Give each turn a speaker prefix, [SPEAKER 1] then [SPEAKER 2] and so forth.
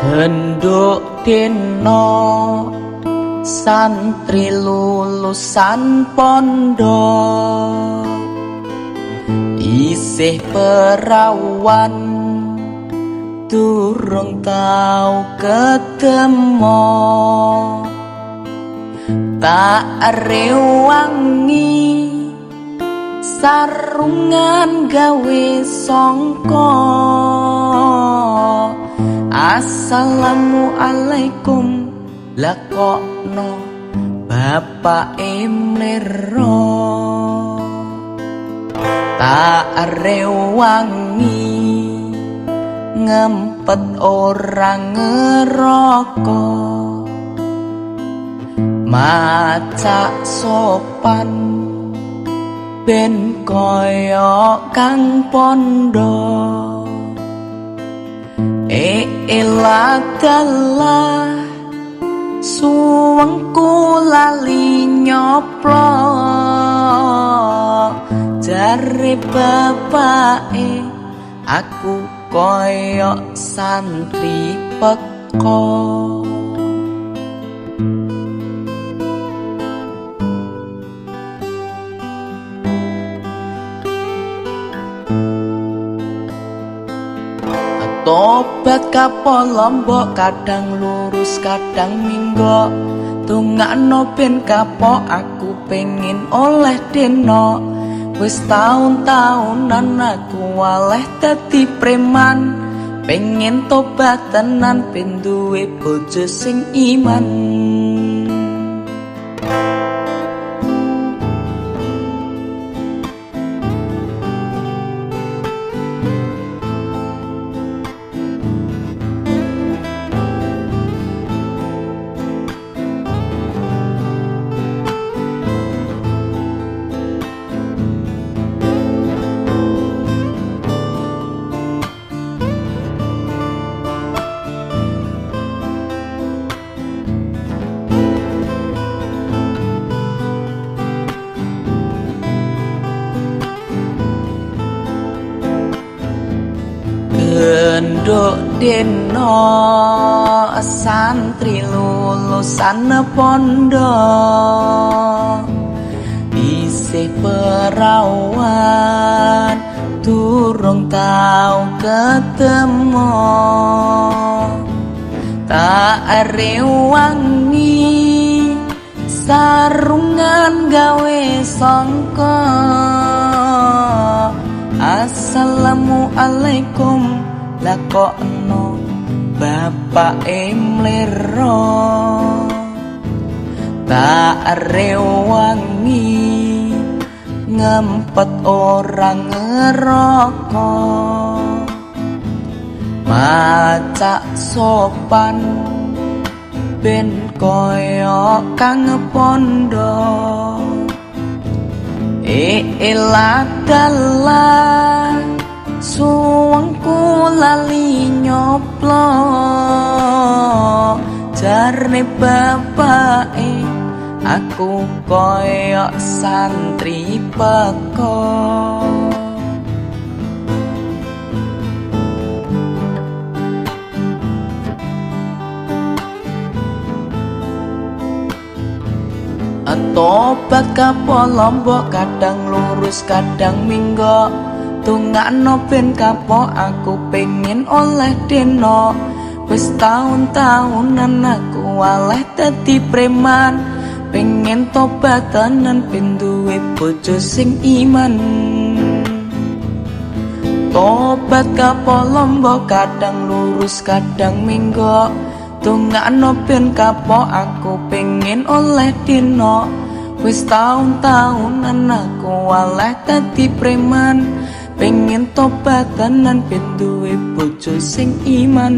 [SPEAKER 1] Genduk deno santri lulusan pondok, isih perawan durung tau ketemu. Tak rewangi sarungan gawe songko. Assalamualaikum, lah kokno bapake mlero. Tak rewangi ngempet ora ngerokok, macak sopan ben kaya kang pondok. Elah dalah suwengku lali nyoplok, jare bapake aku koyok santri peko. Tobat kapol lombok, kadang lurus kadang minggok. Tungakno ben kapok, aku pengen oleh deno. Wis taun-taunan aku waleh dadi preman, pengen tobat tenan ben duwe bojo sing iman. Genduk deno santri lulusan pondok, isih perawan durung tau ketemu. Tak rewangi sarungan gawe songko. Assalamualaikum, lah kokno bapake mlero. Tak rewangi ngempet ora ngerokok, macak sopan ben kaya kang pondok. Elah dalah suwengku lali nyoplok, jarne bapake aku koyok santri peko. Tobat kapol lombok, kadang lurus kadang minggok. Tungakno ben kapok, aku pengen oleh deno. Wis taun-taunan aku waleh dadi preman, pengen tobat tenan ben duwe bojo sing iman. Tobat kapol lombok, kadang lurus kadang minggok. Tungakno ben kapok, aku pengen oleh dino. Wis taun-taunan aku waleh dadi preman, pengen tobat tenan ben duwe bojo sing iman.